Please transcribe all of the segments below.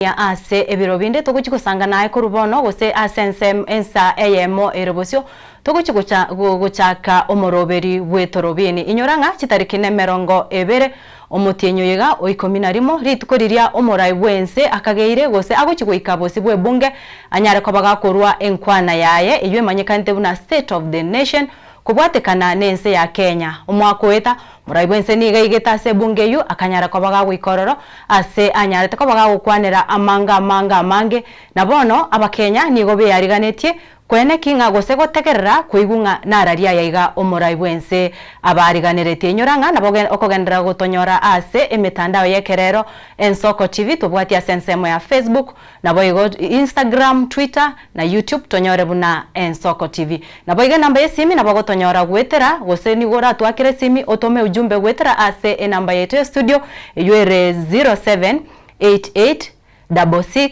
Ase ebiro binde togochia gosanga naye korwa bono, gose ase ensemo ensa eyemo ere bosio, togochia gocha gochaka omoroberi bw'etorobini. Inyora ng'a chitariki nemerongo ebere, omotienyi oyo iga o ikomi na rimo, rituko riria omorai bw'ense akageire, gose agochia goika bosio bw'ebunge, anyare koba gakorua enkwana yaye, eyio emanyekanete buna State of the Nation, Kobwatekana nense ya Kenya, omwaka oeta, morai bwense nigo aigete ase ebunge eyio akanyara koba gagoika ororo ase anyarete koba gagokwanera amanga amange amange, na bono abakenya nigo beyariganetie koeneki ng'a gose gotegerera koigwa ng'a nararia aya iga omorai bwense abariganeretie. Inyora ng'a nabo okogenderera gotonyora ase emetandao y'ekerero Ensoko TV tobwatie ase ensemo ya Facebook, Naboigo Instagram, Twitter, na YouTube tonyore buna Ensoko TV. Naboigo enamba y'esimi nabo ogotonyora goetera gose nigo oratwakere esimi otome ujumbe goetera ase enamba yaito ya studio eywo ere 0788 66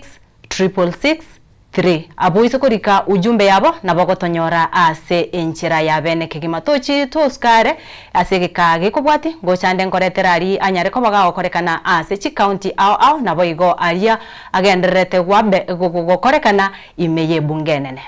666 3. Abwo oise korika ujumbe yabo nabo ogotonyora ase enchera ya bene kegima. Tochi tosuka are ase egeka gekobwati ngocha nde nkoretere aria anyare koba gagokorekana ase chicounty ao ao naboigo aria agendererete gwabe gokorekana ime y'ebunge enene.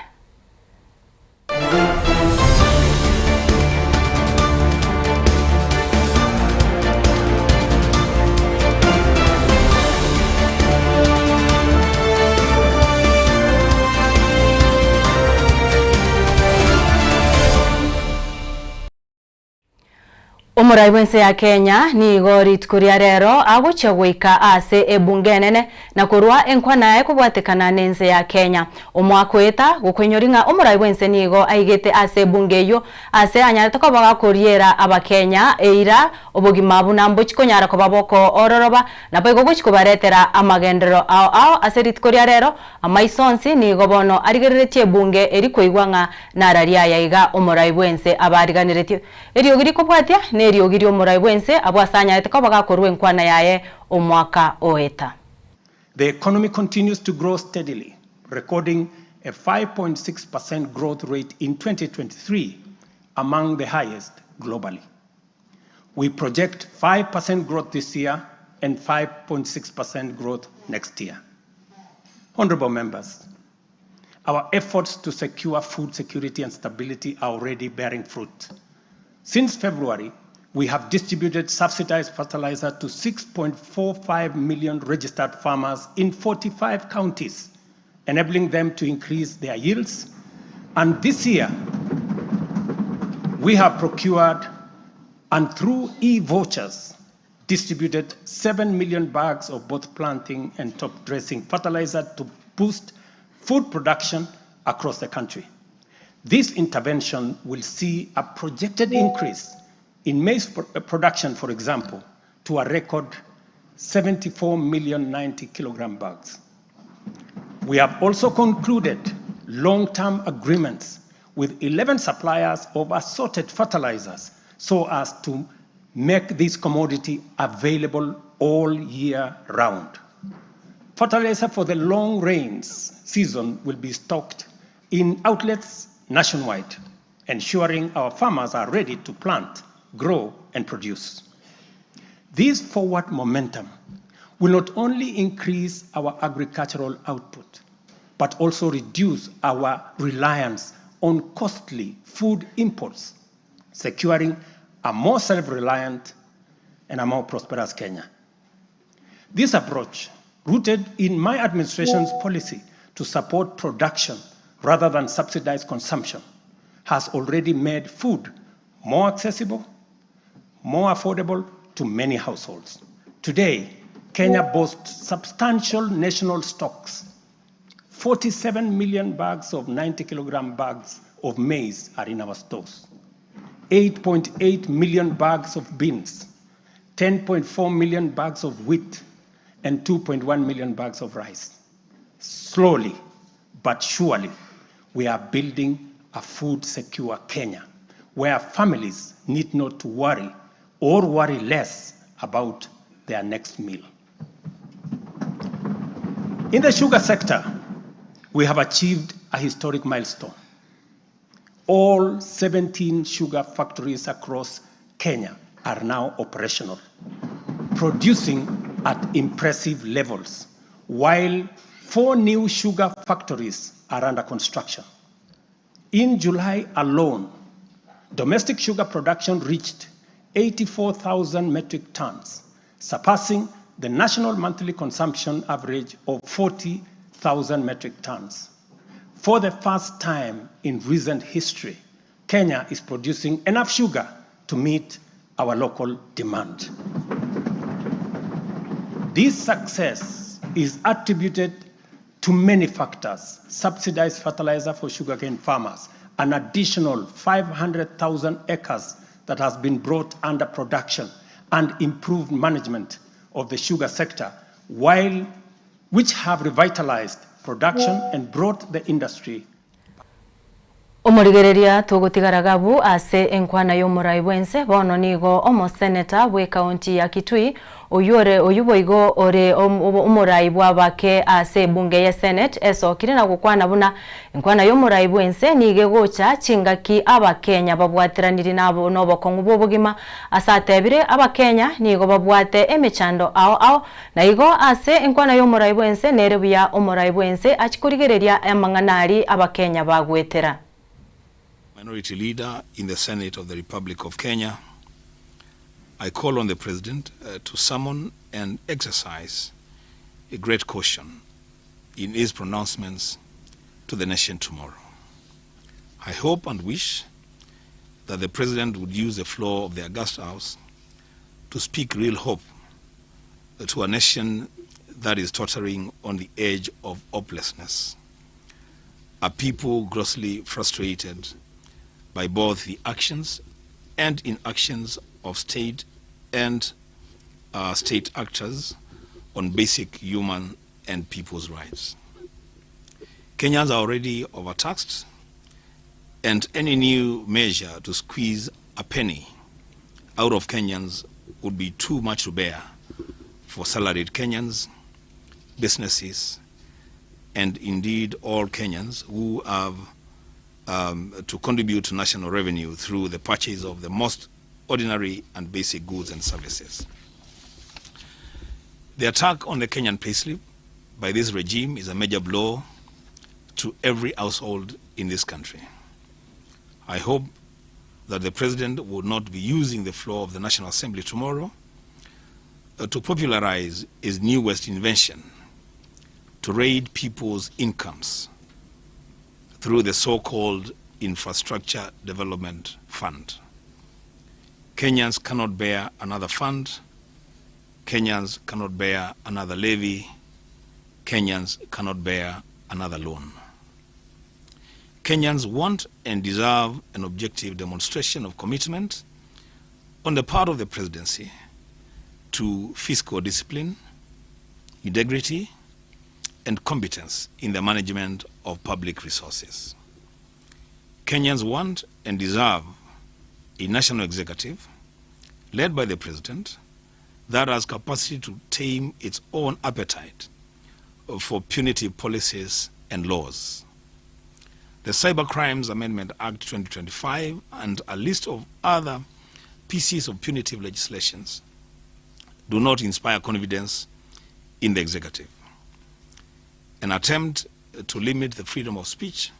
Omorai bw'ense ya Kenya nigo rituko ria rero agochia goika ase ebunge enene na korwa enkwana yaye kobwatekana nense ya Kenya. Omwaka oeta gokoinyori ng'a omorai bw'ense nigo aigete ase ebunge eyio ase anyarete koba gakoriera abakenya eira obogima buna mbochi konyara koba bokoororoba naboigo gochi kobaretera amagenderero ao ao ase rituko ria rero Amaiso onsi nigo bono arigereretie ebunge eri koigwa ng'a nararia aya iga omorai bw'ense abariganeretie. Eriogi rikobwatia neriogi ri'omorai bw'ense abwo ase anyarete koba gakorua enkwana yaye omwaka oeta. The economy continues to grow steadily, recording a 5.6% growth rate in 2023, among the highest globally. We project 5% growth this year and 5.6% growth next year. Honorable members, our efforts to secure food security and stability are already bearing fruit. Since February, we have distributed subsidized fertilizer to 6.45 million registered farmers in 45 counties, enabling them to increase their yields. And this year, we have procured and through e-vouchers distributed 7 million bags of both planting and top dressing fertilizer to boost food production across the country. This intervention will see a projected increase in maize production, for example, to a record 74 million 90 kilogram bags. We have also concluded long-term agreements with 11 suppliers of assorted fertilizers so as to make this commodity available all year round. Fertilizer for the long rains season will be stocked in outlets nationwide, ensuring our farmers are ready to plant, grow, and produce. This forward momentum will not only increase our agricultural output, but also reduce our reliance on costly food imports, securing a more self-reliant and a more prosperous Kenya. This approach, rooted in my administration's policy to support production rather than subsidize consumption, has already made food more accessible, more affordable to many households. Today, Kenya boasts substantial national stocks. 47 million bags of 90 kilogram bags of maize are in our stores. 8.8 million bags of beans, 10.4 million bags of wheat, and 2.1 million bags of rice. Slowly but surely, we are building a food secure Kenya where families need not to worry or worry less about their next meal. In the sugar sector, we have achieved a historic milestone. All 17 sugar factories across Kenya are now operational, producing at impressive levels while four new sugar factories are under construction. In July alone, domestic sugar production reached 84,000 metric tons, surpassing the national monthly consumption average of 40,000 metric tons. For the first time in recent history, Kenya is producing enough sugar to meet our local demand. This success is attributed to many factors: subsidized fertilizer for sugarcane farmers, an additional 500,000 acres that has been brought under production, and improved management of the sugar sector, while, which have revitalized production and brought the industry Omorigereria togotigara gabu ase enkwana y'omorai bw'ense bono nigo omoseneta bw'ekaunti ya Kitui oyio ore oyio boigo ore omorai bw'abake ase ebunge ye Senate esokire na gokwana buna enkwana y'omorai bw'ense nigo egocha chingaki abakenya babwateraniri nobokong'u bw'obogima ase atebire abakenya nigo babwate emechando ao ao Na igo ase enkwana y'omorai bw'ense nere buya omorai bw'ense achie korigereria amang'ana aria Abakenya bagwetera. Minority Leader in the Senate of the Republic of Kenya, I call on the President to summon and exercise a great caution in his pronouncements to the nation tomorrow. I hope and wish that the President would use the floor of the august House to speak real hope to a nation that is tottering on the edge of hopelessness, a people grossly frustrated by both the actions and inactions of state and state actors on basic human and people's rights. Kenyans are already overtaxed, and any new measure to squeeze a penny out of Kenyans would be too much to bear for salaried Kenyans, businesses, and indeed all Kenyans who have to contribute to national revenue through the purchase of the most ordinary and basic goods and services. The attack on the Kenyan payslip by this regime is a major blow to every household in this country. I hope that the president will not be using the floor of the National Assembly tomorrow to popularize his newest invention to raid people's incomes through the so-called Infrastructure Development Fund. Kenyans cannot bear another fund. Kenyans cannot bear another levy. Kenyans cannot bear another loan. Kenyans want and deserve an objective demonstration of commitment on the part of the presidency to fiscal discipline, integrity, and competence in the management of public resources. Kenyans want and deserve a national executive led by the president that has capacity to tame its own appetite for punitive policies and laws. The Cybercrimes Amendment Act 2025 and a list of other pieces of punitive legislations do not inspire confidence in the executive. An attempt to limit the freedom of speech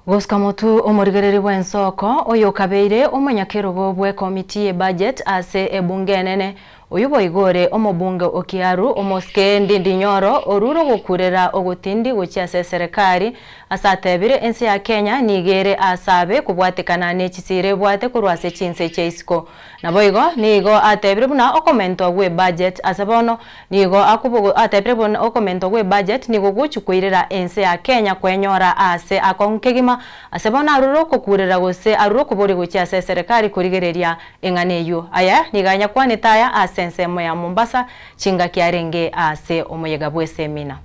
Gosika motwe omorigereria bw'ensoko, oyokabeire omonyakerogo bw'ekomiti y'ebudget ase ebunge enene, oyio boigo ore omobunge o Kiaru, omosike Ndindi Nyoro, orure ogokurera ogotindi gochia ase eserekari ase atebire ense ya Kenya nigo ere ase abe kobwatekana ne chisira ebwate korwa ase chinse chia isiko. Naboigo nigo atebire buna okomentwa gw'ebudget ase bono Nigo akobogo atebire buna okomentwa gwe budget nigo gochia koirera ense ya Kenya kwenyora aase akong'u kegima ase bono arure okokurera gose arure okoboria gochia ase eserekari korigereria eng'ana eyio. Aya nigo anyakwanete aya ase ensemo ya Mombasa chingaki arenge aase omoyega bw'esemina.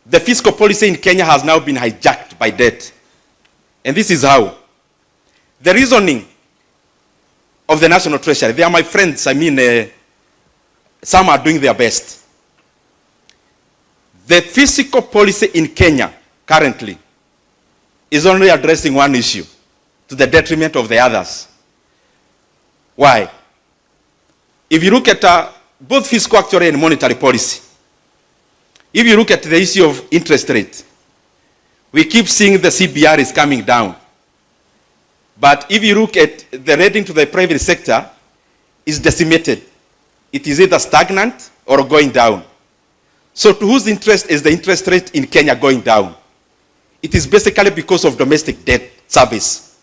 The fiscal policy in Kenya has now been hijacked by debt. And this is how. The reasoning of the National Treasury, they are my friends, I mean, some are doing their best. The fiscal policy in Kenya currently is only addressing one issue to the detriment of the others. Why? If you look at both fiscal actuary and monetary policy, If you look at the issue of interest rate, we keep seeing the CBR is coming down. But if you look at the lending to the private sector, is decimated. It is either stagnant or going down. So to whose interest is the interest rate in Kenya going down? It is basically because of domestic debt service.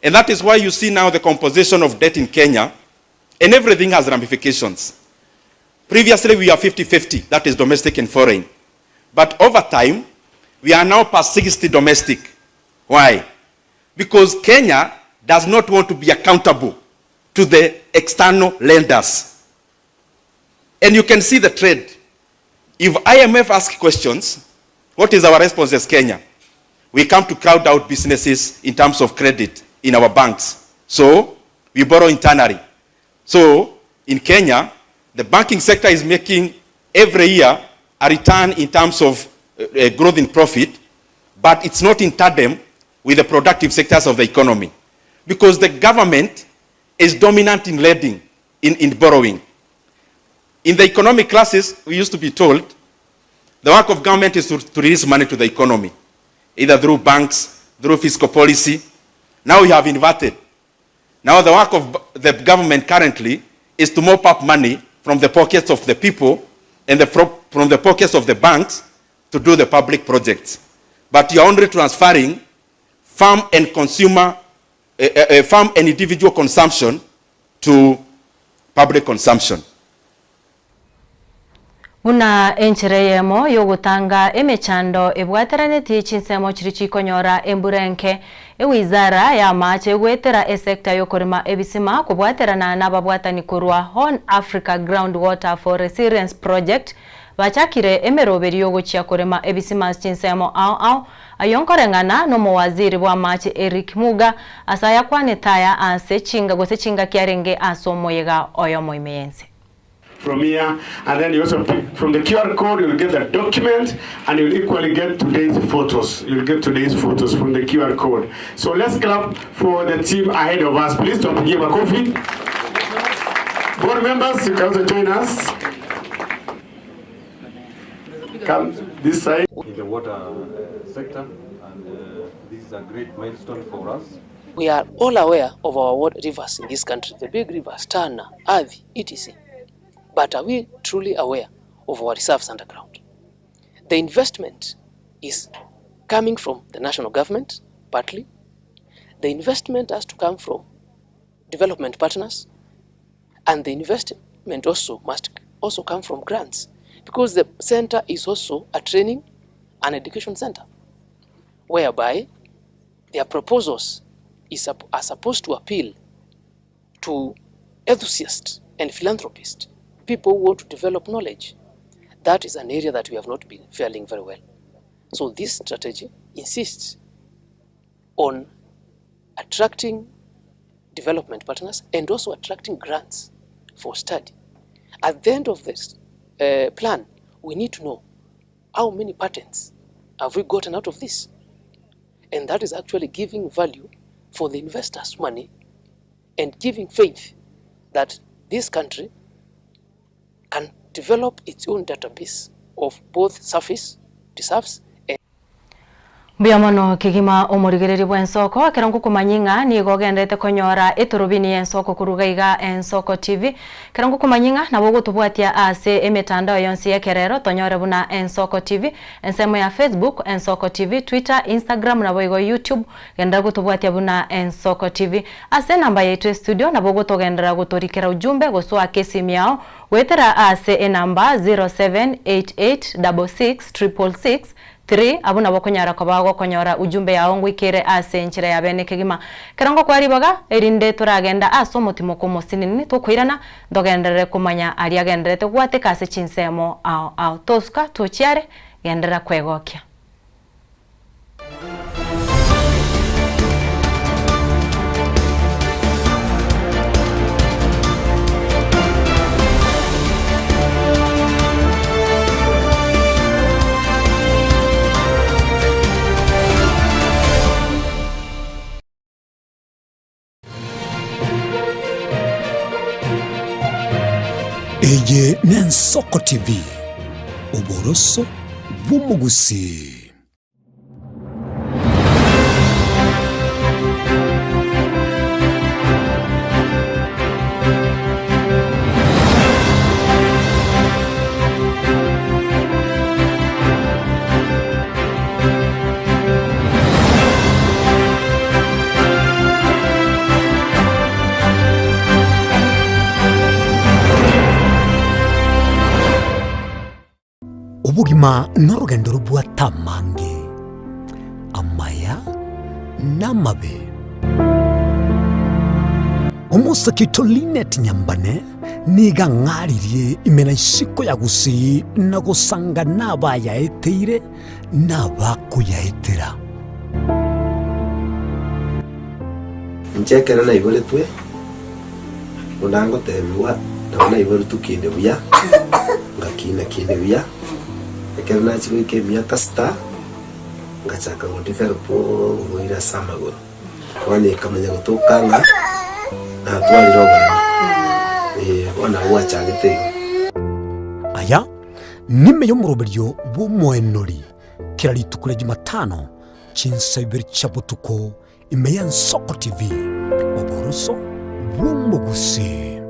And that is why you see now the composition of debt in Kenya, and everything has ramifications. Previously, we are 50-50, that is domestic and foreign. But over time, we are now past 60 domestic. Why? Because Kenya does not want to be accountable to the external lenders. And you can see the trend. If IMF asks questions, what is our response as Kenya? We come to crowd out businesses in terms of credit in our banks. So we borrow internally. So in Kenya, the banking sector is making every year a return in terms of growth in profit, but it's not in tandem with the productive sectors of the economy because the government is dominant in lending, in borrowing. In the economic classes, we used to be told the work of government is to release money to the economy, either through banks, through fiscal policy. Now we have inverted. Now the work of the government currently is to mop up money from the pockets of the people and from the pockets of the banks to do the public projects. But you are only transferring farm and consumer, farm and individual consumption to public consumption. Buna enchera eyemo y'ogotanga emechando ebwateranetie chinsemo chiria chikonyora embura enke, ewizara y'amache egoetera esecta y'okorema ebisima kobwaterana nababwatani korwa Horn Africa Ground Water for Resilience Project bachakire emeroberi y'ogochia korema ebisima ase chinsemo ao ao ayio nkoreng'ana nomowaziri bw'amache Eric Muga ase ayakwanete aya ase chinga gose chingaki arenge ase omoyega oyomo ime y'ense. From here, and then you also pick from the QR code, you'll get the document, and you'll equally get today's photos. You'll get today's photos from the QR code. So let's clap for the team ahead of us. Please don't give a coffee. Board members, you can also join us. Come this side. In the water sector, and this is a great milestone for us. We are all aware of our water rivers in this country, the big rivers, Tana, Athi, etc. But are we truly aware of our reserves underground? The investment is coming from the national government, partly. The investment has to come from development partners, and the investment also must also come from grants, because the center is also a training and education center, whereby their proposals are supposed to appeal to enthusiasts and philanthropists, people who want to develop knowledge. That is an area that we have not been faring very well. So this strategy insists on attracting development partners and also attracting grants for study. At the end of this plan, we need to know how many patents have we gotten out of this. And that is actually giving value for the investors' money and giving faith that this country can develop its own database of both surface reserves and Mbuya mono kegima omorigereri bw'ensoko ekero ngokomanya ng'a nigo ogenderete konyora etorobini y'ensoko koruga iga Ensoko TV. Ekero ngokomanya ng'a nabo ogotobwatia ase emetandao yonsi y'ekerero tonyore buna Ensoko TV, ensemo ya Facebook, Ensoko TV, Twitter, Instagram nabo igo YouTube, gendera gotobwatia buna Ensoko TV. Ase enamba yaito estudio nabo ogotogenderera gotorikera ujumbe gosoa esimu yao goetera ase enamba zero seven eight eight double six triple six three, abwo nabo okonyara koba gokonyora ujumbe yao ngoikere ase enchera ya bene kegima. Ekero ngokwa ribaga erinde toragenda ase omotimoko omosinini tokoirana ntogenderere komanya aria agenderete gwateka ase chinsemo ao ao tosuka tochiare genderera kwegokia. Eye n'Ensoko TV. Oboroso bw'omogusii. Obogima norogendo robwate amange, amaya na amabe. Omosake oito Linet Nyambane nigo ang'aririe ime na isiko ya Gusii na gosanga nabayaeteire na abakoyaetera. Inche ekero naiboretwe, buna ngotebigwa, nabo naiboretwe kinde buya, ngakina kinde buya, ekero nachia goika emiaka sita, ngachaka go develop oborwaire ase amagoro. Bono ekamanya gotoka ng'a natwarire oboremo, eh, bono nabo gwachagete igo. Aya nime y'omoroberio bw'omoenori kera rituko ria Jumatano chinsa ibere chia botuko ime y'Ensoko TV, oboroso bw'omogusii.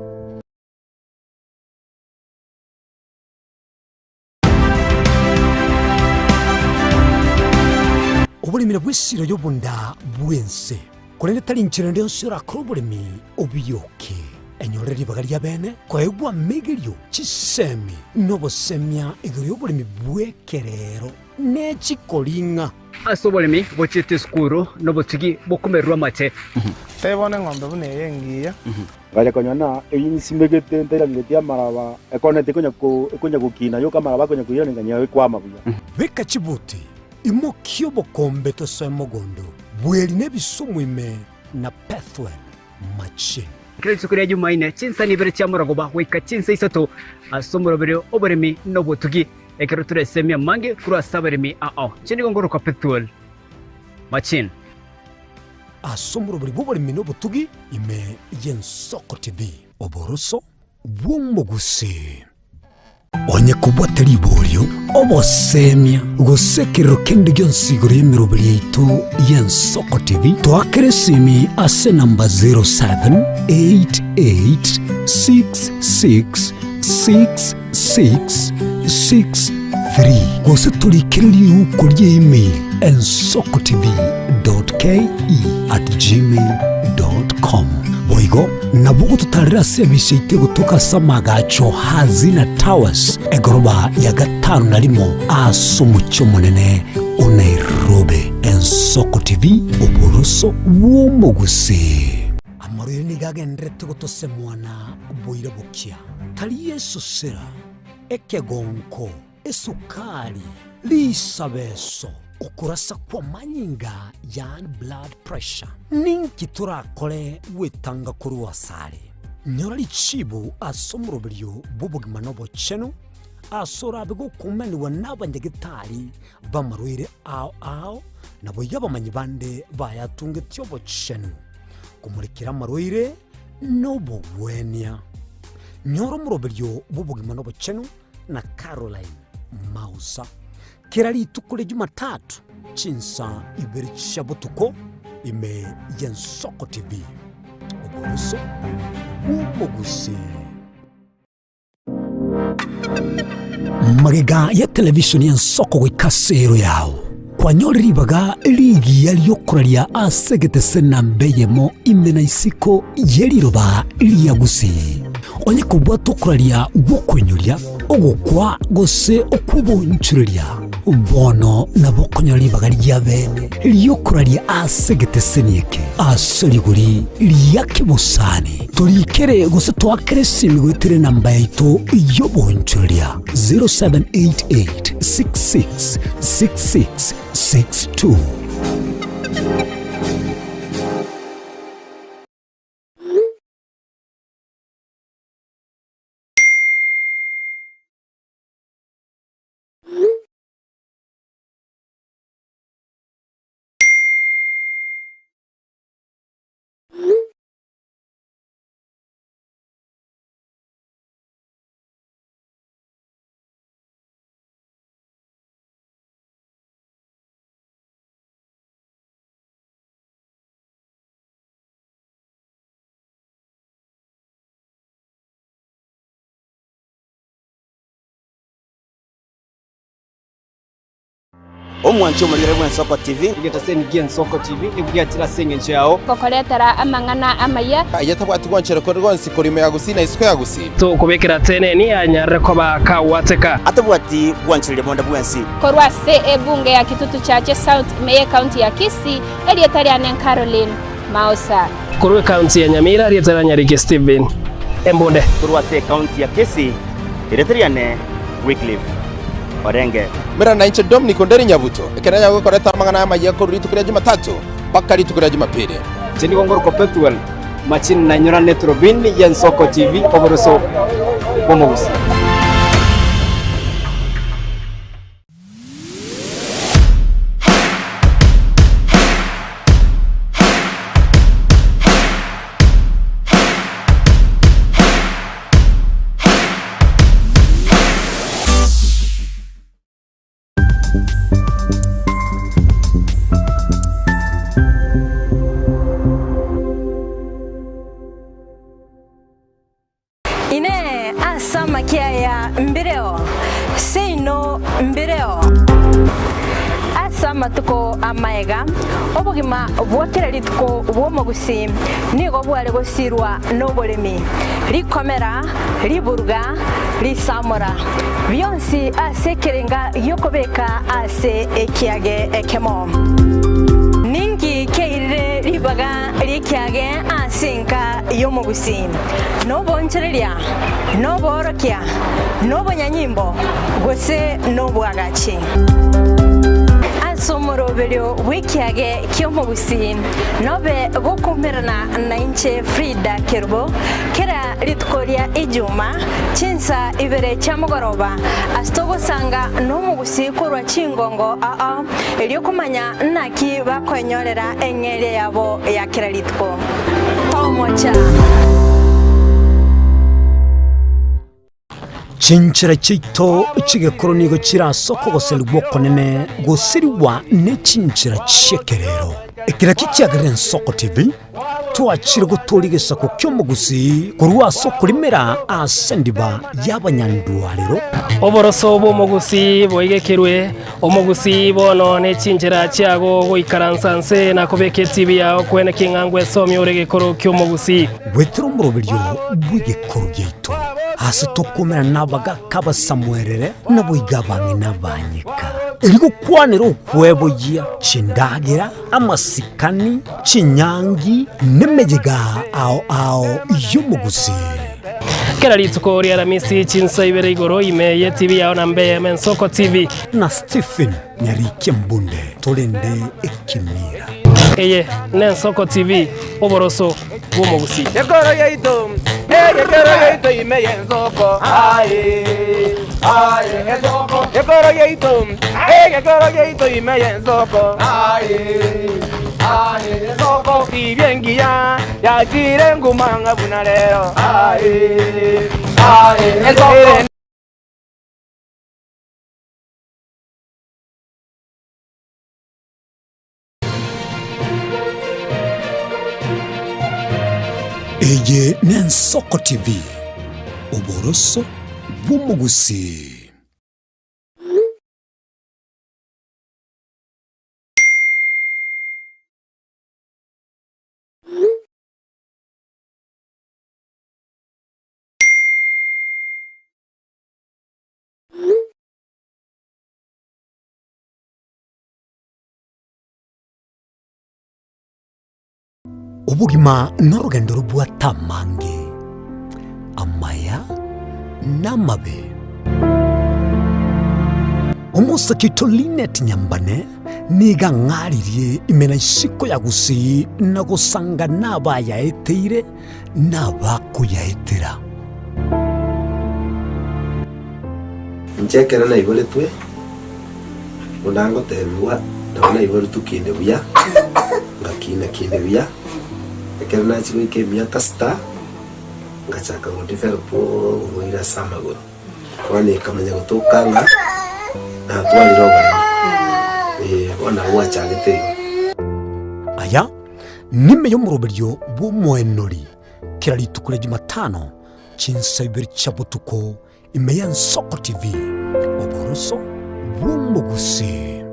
Oboremi bw'esiro y'obonda bw'ense, korende tari nchera ende yonsi orakore oboremi obioke. Enyore ribaga ria bene koegwa amegerio, chisemi, na obosemia igoro y'oboremi bw'ekerero ne chikoring'a. Ase oboremi bochiete esukuru nobotugi bokomererwa amache. Tebia bono eng'ombe buna eye engiya. Ngacha konyora na eyio nsimegete ntairangeretie amaraba, ekoneti ekonya ko ekonya gokina yoka amaraba akonya koirana nganyora ekwama buya. Beka chibuti, imokia obokombe tosoe mogondo, bweri na ebisumu ime na Pethuel machine. Kera rituko ria Jumaine, chinsani ibere chia morogoba goika chinsa isato ase omoroberi oboremi na obotugi, ekero toresemie amange korwa ase abaremi ao. Inche nigo ngorokwa Pethuel Machine. Ase omoroberi bw'oboremi na obotugi ime y'Ensoko TV. Oboroso bw'omogusii. Onye kobwate riborio, obosemia, gose ekerero kende gionsi igoro y'emeroberi yaito y'Ensoko TV, toakere esimi ase enamba 0788666663 gose torikere riuko ria email ensokotv.ke@gmail.com. Boigo nabo ogototarera ase ebise yaito egotoka ase amagacho Hazina Towers, egoroba ya gatano na rimo ase omochie omonene o Nairobi. Ensoko TV, oboroso bw'omogusii. Amarwaire nigo agendererete gotosemwana boira bokia. Tari esosera, ekegonko, esukari, risabeso, okorasa kw'amanyinga yaani blood pressure. Ninki torakore gwetanga korwa asare? Nyora richibu ase omoroberio bw'obogima na obochenu, ase orabe gokumanigwa n'abanyagetari b'amarwaire ao ao, naboigo abamanyi bande bayatungetie obochenu, komorekera amarwaire nobogwenia. Nyora omoroberio bw'obogima na obochenu na Caroline Mausa kera rituko ria Jumatatu chinsa ibere chia botuko ime y'Ensoko TV. Oboroso bw'omogusii. Magega ya televishoni y'ensoko goika ase ero yao, kwanyore ribaga rigiya riokoraria ase egetese namba eyemo ime na isiko ye riroba ria Gusii. Onye kobwata okoraria gw'okoinyoria, ogokwa gose okw'obonchoreria, bono nabo okonyora ribaga ria bene ri'okoraria ase egeteseni eke ase rigori ria kebosani. Torikere gose toakere esimi goetera enamba yaito y'obonchoreria 0788 66 66 62. Omwanchi omorigere bw'Ensoko TV. Egetaseni gi'Ensoko TV nigo giachire ase engencho yao. Gokoretera amang'ana amaya. Aye tabwati gwanchera kore gwonsi korwa ime ya Gusii na isiko ya Gusii. Tokobekera teneni anyarire koba kagwateka. Atabwati gwanchereria bonde bwensi. Korwa ase ebunge ya Kitutu Chache South ime y'Ekaunti ya Kisii, erieta riane Caroline Mausa. Korwa ekaunti ya Nyamira, erieta ria Nyariki Stephen Embunde. Korwa ase ekaunti ya Kisii, erieta riane Wycliffe Orenge. Mera nainche Dominic Onderi Nyabuto, ekero nanyare gokoreta amang'ana amayia korwa rituko ria Jumatatu mpaka rituko ria Jumapili. Inche nigo ngorokwa Pethuel Machini nainyorane eturubini y'Ensoko TV oboroso bw'omogusi. Inee! Ase amakia aya mbireo? Seino mbireo. Ase amatuko amaega, obogima bwa kera rituko bw'omogusii nigo bware gosirwa noboremi, rikomera, riburuga, risamora, bionsi ase ekerenga gi'okobeka ase ekiage ekemo. Ninki kiairire ribaga ri'ekiage ase enka y'omogusii? Noboonchoreria, noboorokia, nobonyanyimbo, gose nobwagachi? Ase omoroberio bw'ekiage ki'omogusii nobe gokoumerana nainche Frida Kerubo kera rituko ria Ijuma chinsa ibere chia mogoroba ase togosanga nomogusii korwa chingongo ao erio komanya naki bakoenyorera eng'eria yabo ya kera rituko. Tomocha! Chinchera chiaito chi'egekoro nigo chire ase okogoserigwa okonene gosirigwa ne chinchera chi'ekerero. Ekero ekio kiagerire Ensoko TV, twachire gotooria egesaku ki'omogusii korwa ase okorimera ase endiba y'abanyandwarero. Oboroso bw'omogusii boigekerwe, omogusii bono ne chinchera chiago goikaransa nse na kobeka etibi yao kwene king'a ngwesomia ore egekoro ki'omogusii. Goetera omoroberio bw'egekoro giaito, ase tokomerana nabagaaka abasamuerere, naboigo abang'ina abanyeka, erio gokwanera okweboyia chindagera, amasikani, chinyangi, nemeyega ao ao y'omogusii. Kera rituko ri'Aramisi chinsa ibere igoro ime y'etibi yao na mbe Ensoko TV. Na Stephen Nyarikia Mbunde torende ekemira. Eye n'Ensoko TV, oboroso bw'omogusii. Ekoro yaito, egekero yaito ime y'ensoko, aye, aye, ensoko. Ekoro yaito, egekero yaito ime y'ensoko, aye, aye, ensoko. Tibia engiya yachire nguma ng'a buna rero, aye, aye, ensoko. Eye n'Ensoko TV, oboroso bw'omogusii. Obogima norogendo robwate amange, amaya na amabe. Omosake oito Linet Nyambane nigo ang'aririe ime na isiko ya Gusii na gosanga nabayaeteire na abakoyaetera. Inche ekero naiboretwe, buna ngotebigwa, nabo naiboretwe kinde buya, ngakina kinde buya, ekero nachia goika emiaka sita, ngachaka go develop oborwaire ase amagoro. Bono ekamanya gotoka ng'a natwarire oboremo, eh, bono nabo gwachagete igo. Aya nime y'omoroberio bw'omoenori kera rituko ria Jumatano chinsa ibere chia botuko ime y'Ensoko TV, oboroso bw'omogusii.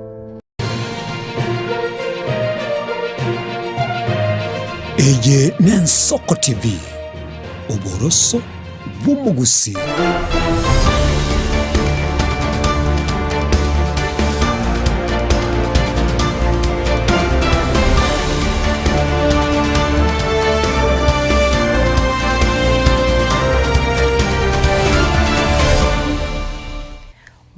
Eye n'Ensoko TV, oboroso bw'omogusii.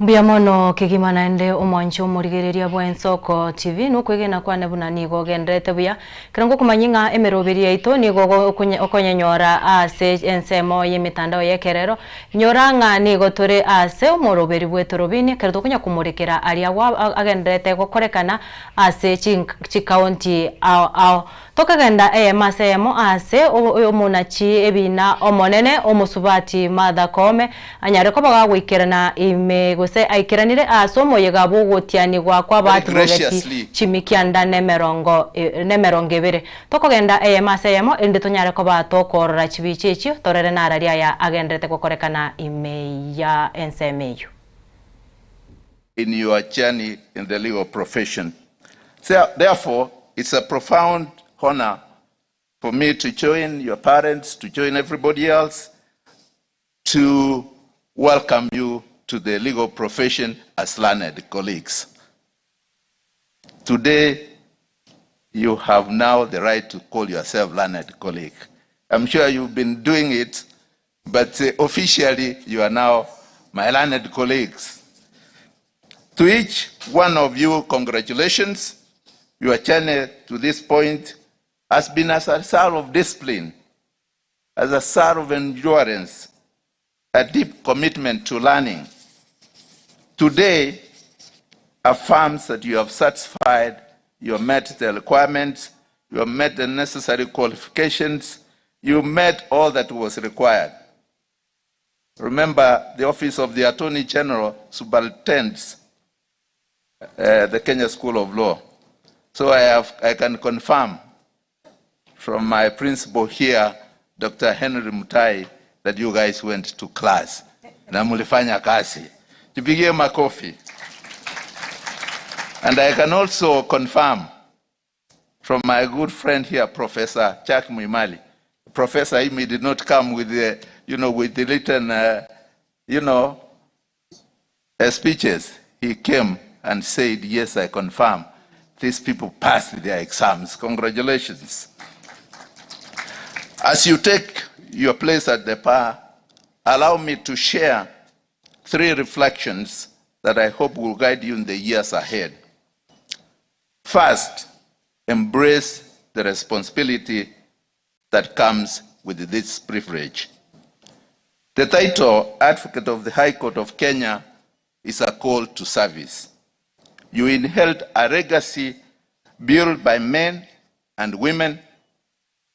Mbuya mono kegima naende omwanche omorigereria bwa Ensoko TV nokwegena kwane buna nigo ogendererete buya. Ekero ngokomanyia ng'a emeroberi yaito nigo okonyenyora ase ensemo y'emetandao y'ekerero, nyora ng'a nigo tore ase omoroberi bw'etorobini ekero tokonya komorekera aria agendererete gokorekana ase chikaunti ao ao. Tokagenda eyemo ase eyemo aase omonachi ebiina omonene, omosubati Martha Koome, anyare koba gagoikerana ime gose aikeranire aase omoyega bw'ogotianigwa kw'abaati bogeti chimikianda nemerongo nemerongo ebere. Tokogenda eyemo ase eyemo, erinde tonyare koba tokoorora chibicha echio, torere narari aya agenderete gokorekana ime ya ensemo eyio. In your journey in the legal profession. Therefore, it's a profound honor for me to join your parents, to join everybody else, to welcome you to the legal profession as learned colleagues. Today, you have now the right to call yourself learned colleague. I'm sure you've been doing it, but uh, officially you are now my learned colleagues. To each one of you, congratulations. Your journey to this point has been as a result of discipline, as a result of endurance, a deep commitment to learning. Today affirms that you have satisfied, you have met the requirements, you have met the necessary qualifications, you met all that was required. Remember, the Office of the Attorney General superintends uh, the Kenya School of Law. So I, have, I can confirm from my principal here, Dr. Henry Mutai, that you guys went to class na mulifanya kazi. Tupigie makofi. And I can also confirm from my good friend here, Professor Chuck Mwimali. Professor Imi did not come with the, you know, with the written, uh, you know, uh, speeches. He came and said, yes, I confirm. These people passed their exams. Congratulations. As you take your place at the bar, allow me to share three reflections that I hope will guide you in the years ahead. First, embrace the responsibility that comes with this privilege. The title, Advocate of the High Court of Kenya, is a call to service. You inherit a legacy built by men and women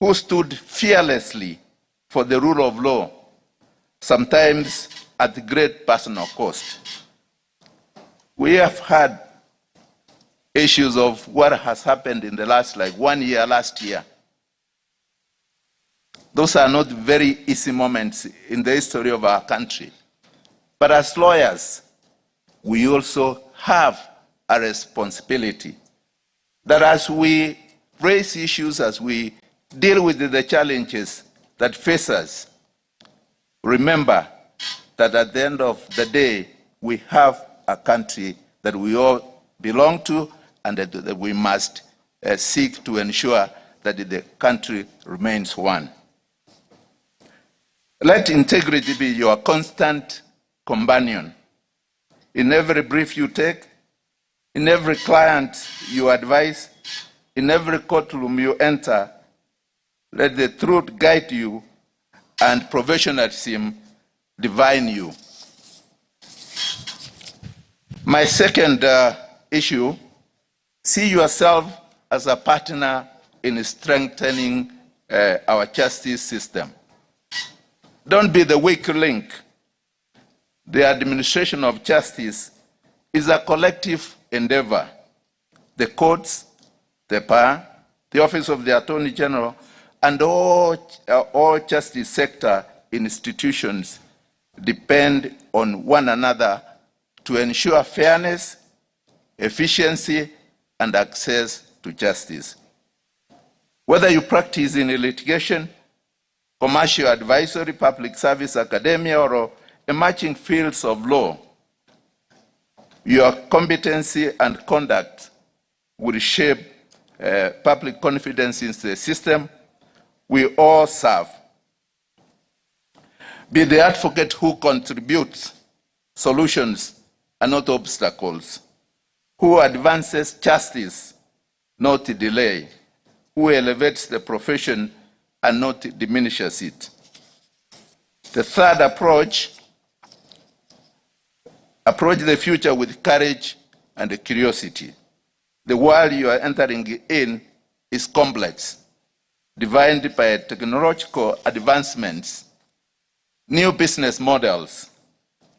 who stood fearlessly for the rule of law, sometimes at great personal cost. We have had issues of what has happened in the last like one year last year. Those are not very easy moments in the history of our country. But as lawyers, we also have a responsibility that as we raise issues, as we deal with the challenges that face us, remember that at the end of the day, we have a country that we all belong to and that, that we must uh, seek to ensure that the country remains one. Let integrity be your constant companion. In every brief you take, in every client you advise, in every courtroom you enter, let the truth guide you and professionalism divine you. My second uh, issue see yourself as a partner in strengthening uh, our justice system. Don't be the weak link. The administration of justice is a collective endeavor. The courts, the bar, the Office of the Attorney General, and all, uh, all justice sector institutions depend on one another to ensure fairness, efficiency, and access to justice. Whether you practice in litigation, commercial advisory, public service, academia, or emerging fields of law, your competency and conduct will shape uh, public confidence in the system we all serve. Be the advocate who contributes solutions and not obstacles, who advances justice, not delay, who elevates the profession and not diminishes it. The third approach, approach the future with courage and curiosity. The world you are entering in is complex, defined by technological advancements, new business models,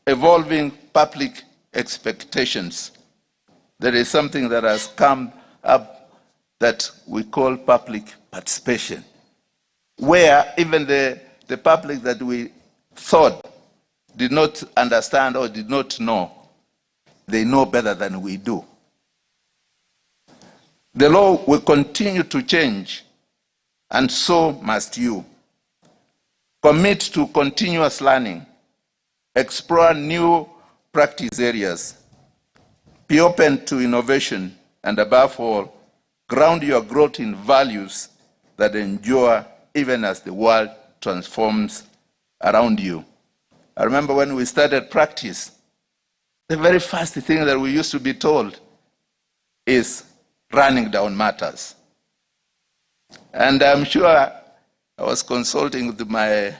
evolving public expectations. There is something that has come up that we call public participation, where even the, the public that we thought did not understand or did not know, they know better than we do. The law will continue to change, and so must you. Commit to continuous learning, explore new practice areas, be open to innovation, and above all, ground your growth in values that endure even as the world transforms around you. I remember when we started practice, the very first thing that we used to be told is running down matters. And I'm sure I was consulting with my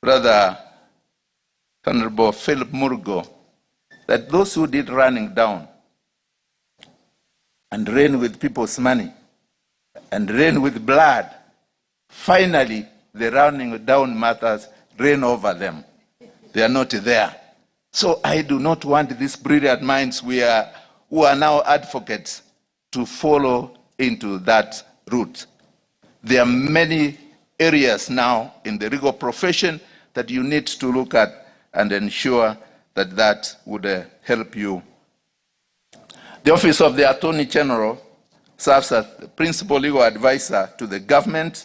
brother, Honorable Philip Murgo, that those who did running down and ran with people's money and ran with blood, finally the running down matters ran over them. They are not there. So I do not want these brilliant minds we are, who are now advocates to follow into that route. There are many areas now in the legal profession that you need to look at and ensure that that would uh, help you. The Office of the Attorney General serves as the principal legal advisor to the government.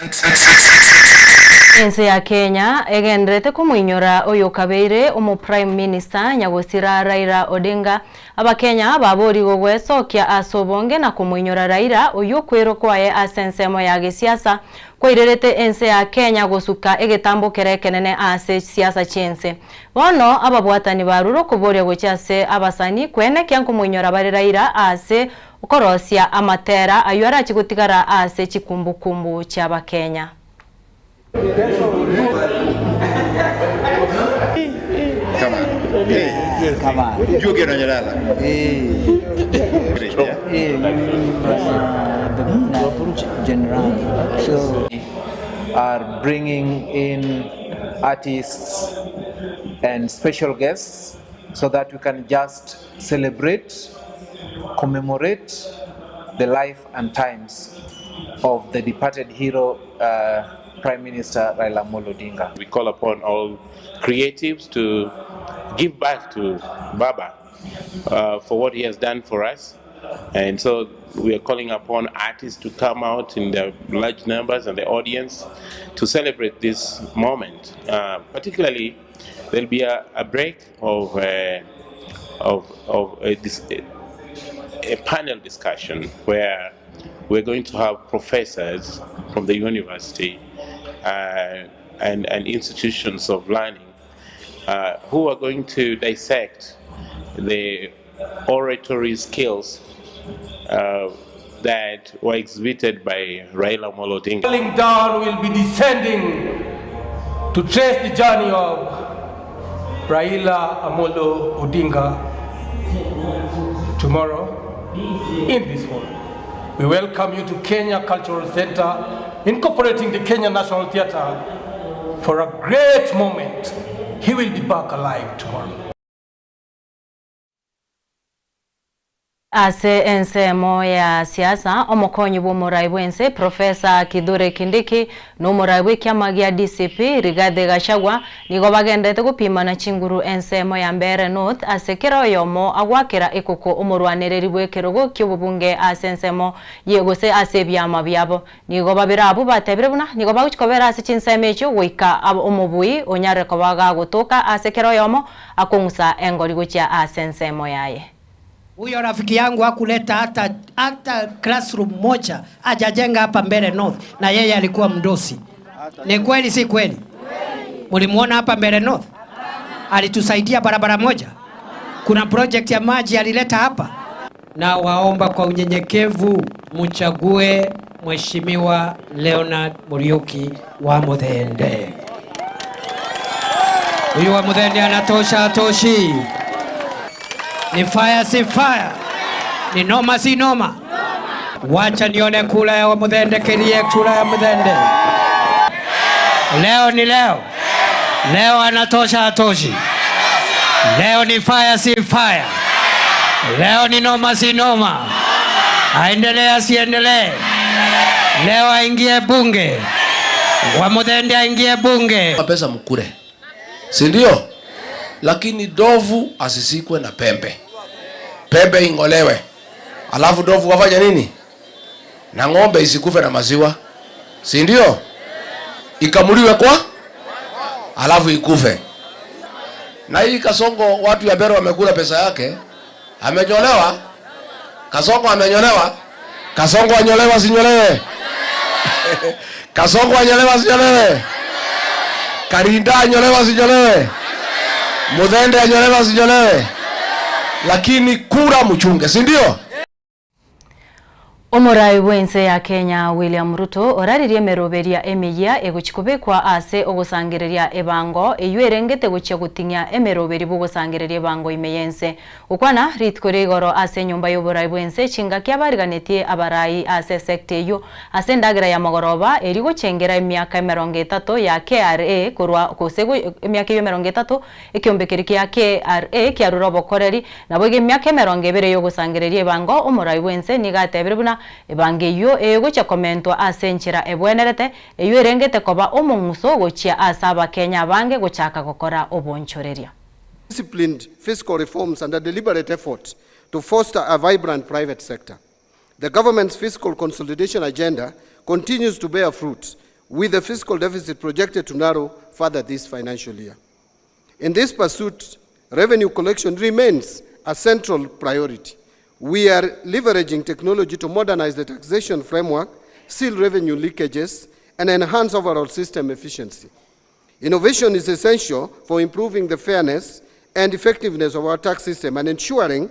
Ense ya Kenya egendererete komoinyora oyokabeire omo Prime Minister Nyagosira Raila Odinga. Abakenya baborigwe gwesokia ase obonge na komoinyora Raila oyio okwerwa kwaye ase ensemo ya gesiasa kwairerete ense ya Kenya gosuka egetambo kere ekenene ase chisiasa chiense. Bono ababwatani barure okoboria gochia ase abasani kwenekia nkomoinyora bare Raila ase okorosia amatera ayio arache gotigara ase chikumbukumbu chi'Abakenya. Are bringing in artists and special guests so that we can just celebrate, commemorate the life and times of the departed hero, uh, Prime Minister Raila Amolo Odinga. We call upon all creatives to give back to Baba uh, for what he has done for us. And so we are calling upon artists to come out in their large numbers and the audience to celebrate this moment. Uh, particularly, there'll be a, a break of, uh, of, of a, a panel discussion where we're going to have professors from the university uh, and, and institutions of learning uh, who are going to dissect the oratory skills uh, that were exhibited by Raila Amolo Odinga. Falling down will be descending to trace the journey of Raila Amolo Odinga tomorrow in this hall. We welcome you to Kenya Cultural Center, incorporating the Kenya National Theatre for a great moment. He will be back alive tomorrow. Ase ensemo ya siasa, omokonyi bw'omorai bw'ense Professor Kithure Kindiki na omorai bw'ekiama gia DCP Rigathi Gachagua nigo bagenderete gopimana chinguru ensemo ya Mbeere North ase kera oyomo agwakera ekoko omorwanereri bw'ekerogo ki'obobunge ase ensemo ye gose ase ebiama biabo. Nigo babere abwo batebire buna nigo bagochia kobera ase chinsemo echio goika omobui onyare koba gagotoka ase kera oyomo akong'usa engori gochia ase ensemo yaye. Huyo rafiki yangu hakuleta hata, hata classroom moja hajajenga hapa Mbeere North, na yeye alikuwa mdosi. Ni kweli si kweli? Mlimuona hapa Mbeere North? Alitusaidia barabara moja. Kuna project ya maji alileta hapa. Na waomba kwa unyenyekevu mchague Mheshimiwa Leonard Muriuki wa Muthende. Huyu wa Muthende anatosha, atoshi? Ni fire si fire? Ni noma si noma? Wacha nione kura ya Muthende, kirie kura ya Muthende. Leo ni leo. Leo anatosha, atoshi? Leo ni fire si fire? Leo ni noma si noma? Aendelee asiendelee? Leo aingie bunge, wa Muthende aingie bunge. Pesa mkure, si ndio? Lakini ndovu asisikwe na pembe, pembe ing'olewe, alafu ndovu wafanya nini? Na ng'ombe isikufe na maziwa, si ndio? Ikamuliwe kwa, alafu ikufe. Na hii Kasongo, watu ya Mbeere wamekula pesa yake, amenyolewa. Kasongo amenyolewa. Kasongo anyolewa sinyolewe? Kasongo anyolewa sinyolewe? Karinda anyolewa sinyolewe? Muthende anyolewa sinyolewe? Lakini kura mchunge, si ndio? Omorai bw'ense ya Kenya William Ruto oraririe emeroberia emeyia egochia kobekwa ase ogosangereria ebango eywo erengete gochia goting'ia emeroberi bw'ogosangereria ebango ime y'ense. Gokwana rituko ria igoro ase enyomba y'oborai bw'ense chingaki abariganetie abarai ase esecta eywo ase endagera ya mogoroba erio gochengera emiaka emerongo etato ya KRA korwa gose emiaka eywo emerongo etato ekiombe keria kia KRA kiarure obokoreri Naboigo emiaka emerongo ebere y'ogosangereria ebango, omorai bw'ense nigo atebire buna ebango eyio egochia komentwa ase enchera ebwenerete, eyio erengete koba omong'uso gochia ase Abakenya abange gochaka gokora obonchoreria. Disciplined fiscal reforms and a deliberate effort to foster a vibrant private sector. The government's fiscal consolidation agenda continues to bear fruit, with the fiscal deficit projected to narrow further this financial year. In this pursuit, revenue collection remains a central priority. We are leveraging technology to modernize the taxation framework, seal revenue leakages, and enhance overall system efficiency. Innovation is essential for improving the fairness and effectiveness of our tax system and ensuring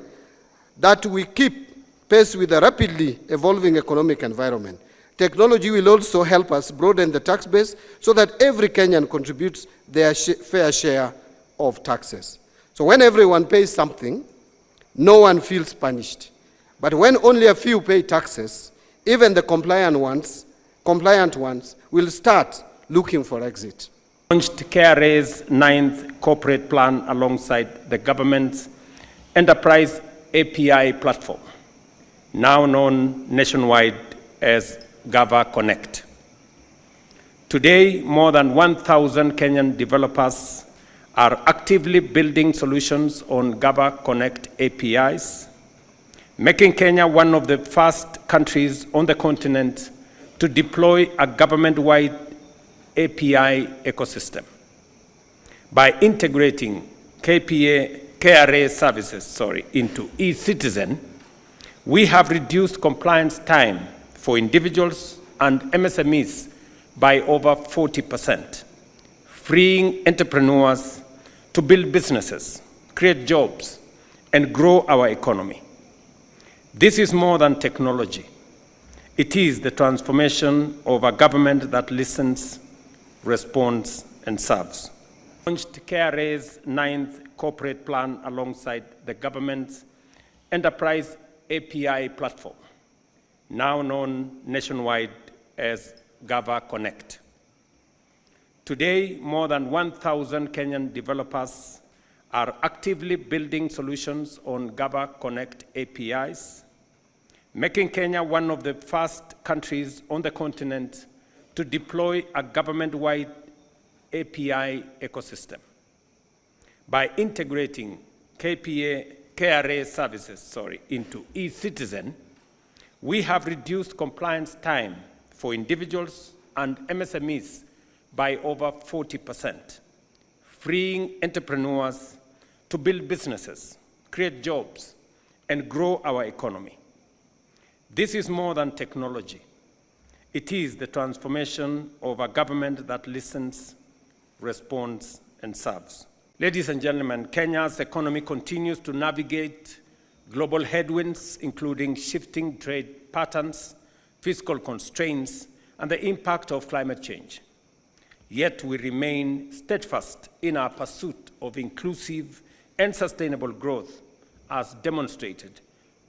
that we keep pace with the rapidly evolving economic environment. Technology will also help us broaden the tax base so that every Kenyan contributes their sh fair share of taxes. So when everyone pays something, no one feels punished. But when only a few pay taxes, even the compliant ones, compliant ones will start looking for exit. Launched KRA's ninth corporate plan alongside the government's Enterprise API platform, now known nationwide as Gava Connect. Today, more than 1,000 Kenyan developers are actively building solutions on Gava Connect APIs, making Kenya one of the first countries on the continent to deploy a government-wide API ecosystem. By integrating KPA, KRA services sorry, into eCitizen, we have reduced compliance time for individuals and MSMEs by over 40%, freeing entrepreneurs to build businesses, create jobs, and grow our economy. This is more than technology. It is the transformation of a government that listens, responds, and serves. Launched KRA's ninth corporate plan alongside the government's Enterprise API platform, now known nationwide as Gava Connect. Today, more than 1,000 Kenyan developers are actively building solutions on Gava Connect APIs, making Kenya one of the first countries on the continent to deploy a government-wide API ecosystem. By integrating KPA, KRA services sorry, into eCitizen, we have reduced compliance time for individuals and MSMEs by over 40%, freeing entrepreneurs to build businesses, create jobs, and grow our economy. This is more than technology. It is the transformation of a government that listens, responds, and serves. Ladies and gentlemen, Kenya's economy continues to navigate global headwinds, including shifting trade patterns, fiscal constraints, and the impact of climate change. Yet we remain steadfast in our pursuit of inclusive and sustainable growth, as demonstrated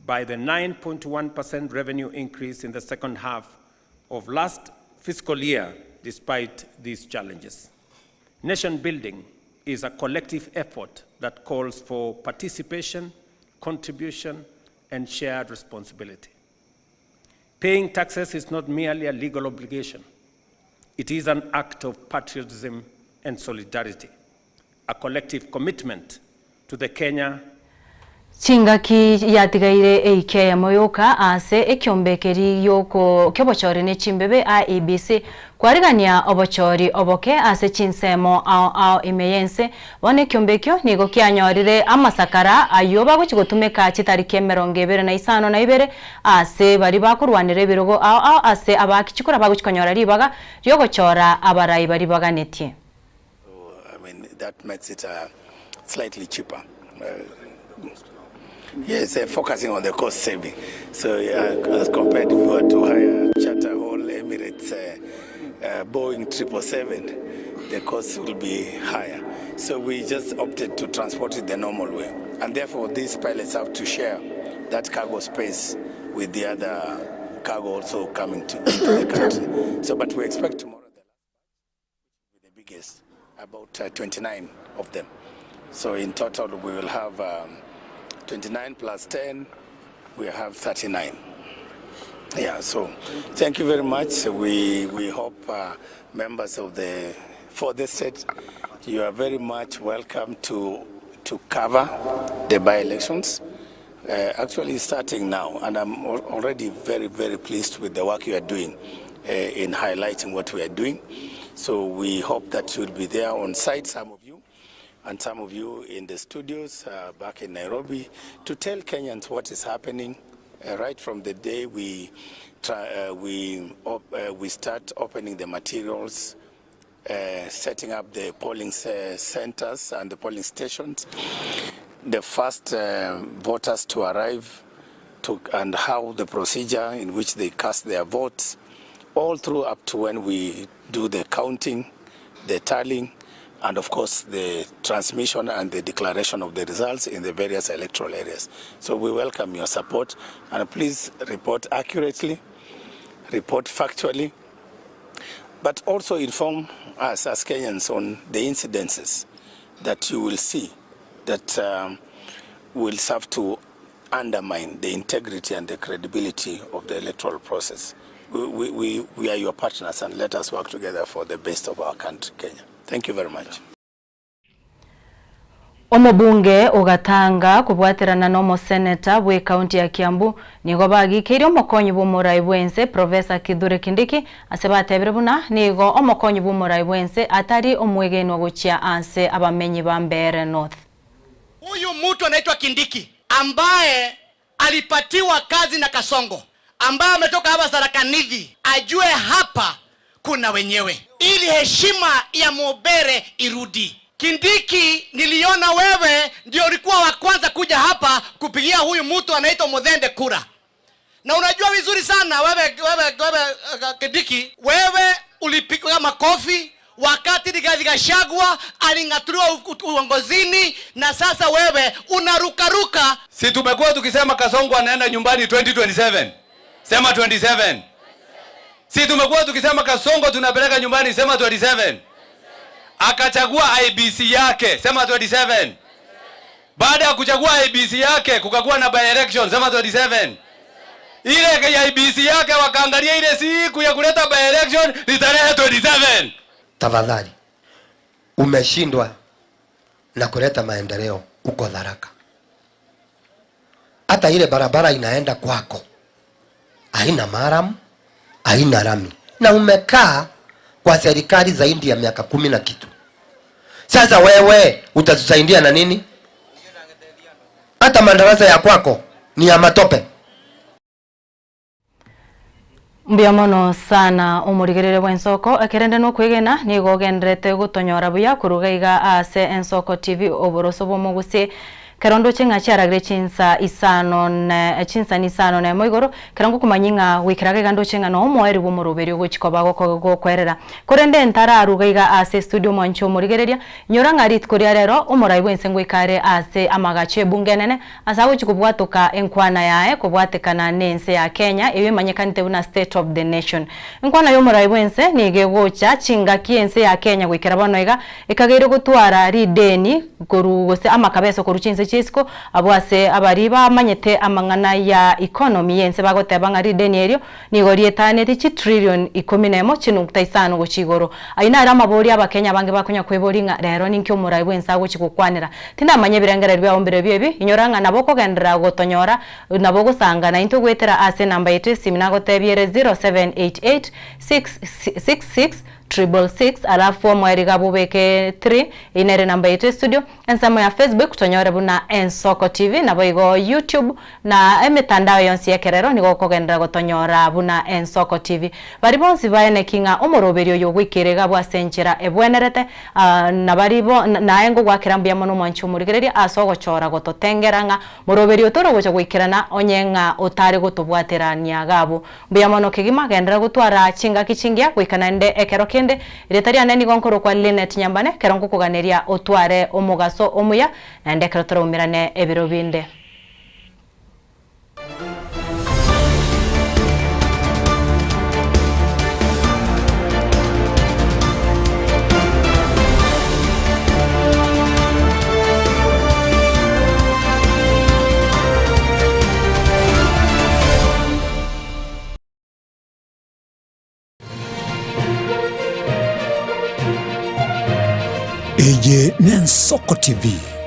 by the 9.1% revenue increase in the second half of last fiscal year, despite these challenges. Nation building is a collective effort that calls for participation, contribution, and shared responsibility. Paying taxes is not merely a legal obligation. It is an act of patriotism and solidarity, a collective commitment to the Kenya Chingaki yatigaire eiki eyemo yoka ase ekiombe keria gioko kiobochori ne chimbebe, IEBC, kwarigania obochori oboke ase chinsemo ao ao ime y'ense. Bono ekiombe ekio nigo kianyorire amasakara ayio bagochia gotumeka chitariki 25 na ibere ase baria bakorwanera ebirogo ao ao ase abaaki chikura bagochia konyora ribaga riogochora abarai baria baganetie. I mean, that makes it uh, slightly cheaper. Uh, yes, uh, focusing on the cost saving. So uh, as compared if you were to hire charter whole Emirates uh, uh, Boeing 777, the cost will be higher. So we just opted to transport it the normal way. And therefore these pilots have to share that cargo space with the other cargo also coming to, into the country. So, but we expect tomorrow the biggest, about uh, 29 of them. So in total, we will have um, 29 plus 10, we have 39. Yeah, so thank you very much. We, we hope uh, members of the for the state, you are very much welcome to, to cover the by-elections. Uh, actually starting now, and I'm already very, very pleased with the work you are doing uh, in highlighting what we are doing. So we hope that you'll be there on site, some of you, and some of you in the studios uh, back in Nairobi, to tell Kenyans what is happening uh, right from the day we, try, uh, we, op uh, we start opening the materials, uh, setting up the polling centers and the polling stations, the first uh, voters to arrive to, and how the procedure in which they cast their votes, all through up to when we do the counting, the tallying, and of course the transmission and the declaration of the results in the various electoral areas. So we welcome your support and please report accurately, report factually, but also inform us as Kenyans on the incidences that you will see that um, will serve to undermine the integrity and the credibility of the electoral process. We, we, we are your partners and let us work together for the best of our country, Kenya. Thank you very much. Omobunge o Gatanga kobwaterana nomoseneta bwe ekaunti ya Kiambu nigo bagikeirie omokonyi bw'omorai bwense Professor Kithure Kindiki ase batebire buna nigo omokonyi bw'omorai bwense atari omwegenwa gochia ase abamenyi ba Mbeere North. Huyu mtu anaitwa Kindiki ambaye alipatiwa kazi na Kasongo ambaye ametoka hapa Tharaka Nithi ajue hapa kuna wenyewe, ili heshima ya Mobere irudi. Kindiki, niliona wewe ndio ulikuwa wa kwanza kuja hapa kupigia huyu mtu anaitwa Muthende kura, na unajua vizuri sana wewe, wewe, wewe Kindiki, wewe ulipiga makofi wakati Rigathi Gachagua aling'atuliwa uongozini, na sasa wewe unarukaruka. Si tumekuwa tukisema Kasongo anaenda nyumbani 2027. Sema 27. Si tumekuwa tukisema Kasongo tunapeleka nyumbani, sema 27. Akachagua IEBC yake, sema 27. Baada ya kuchagua IEBC yake kukakuwa na by election sema 27. Ile ya IEBC yake wakaangalia ile siku ya kuleta by election ni tarehe 27. Tafadhali, umeshindwa na kuleta maendeleo uko Tharaka. Hata ile barabara inaenda kwako haina maram, haina rami, na umekaa kwa serikali zaidi ya miaka kumi na kitu. Sasa wewe utatusaidia na nini? Hata madarasa ya kwako ni ya matope. Mbuya mono sana omorigerere bw'ensoko, ekerende nokwegena nigo ogenderete gotonyora buya koruga iga ase Ensoko TV oboroso bw'omogusi Kero ndoche ng'a chiaragire chinsa isano na chinsani isano nemo igoro, kero ngokomanyia ng'a goikera iga ndoche ng'a nomoerio bw'omoroberio ogochia koba gokwerera. Korende ntararuga iga ase estudio mwanche omorigereria, inyora ng'a rituko ria rero omorai bw'ense ngoika are ase amagacho ebunge enene ase agochia kobwatoka enkwana yaye kobwatekana nense ya Kenya eyio emanyekanete buna State of the Nation. Enkwana y'omorai bw'ense nigo egocha chingaki ense ya Kenya goikera bono iga Ekageire gotwara rideni korwa gose amakabeso korwa chinse chi'isiko, abwo ase abaria bamanyete amang'ana ya economy y'ense bagoteba ng'a rideni erio nigo rietanetie chitrillion ikomi nemo chinukta isano gochia igoro. Ayio naro amaborio abakenya abange bakonya kweboria ng'a rero ninki omorai bw'ense agochia gokwanera. Tindamanya ebirengererio biao mbirobio ebi, inyora ng'a nabo okogenderera gotonyora, nabo ogosanga naintwe goetera ase enamba yaito y'esimi nagotebia ere 0788 666 666 alafu omoerio iga bobeke 3 eyio nere enamba yaito estudio ensemo ya Facebook tonyore buna Ensoko TV naboigo YouTube na emetandao yonsi yekerero nigo okogenderera gotonyora buna Ensoko TV. Baria bonsi baeneki ng'a omoroberio oyo ogoikera iga abwo ase enchera ebwenerete na baria bo naye ngogwakera mbuya mono omwanchi omorigereria ase ogochora gototengera ng'a moroberio otore ogocha goikerana onye ng'a otare gotobwaterania iga abwo. Mbuya mono kegima, genderera gotwara chingaki chingiya goika naende ekero kende. Erieta riane nigo nkorokwa Linet Nyambane, ekero ngokoganeria otware omogaso omuya, naende ekero toraumerane ebiro binde. Eye n'Ensoko TV.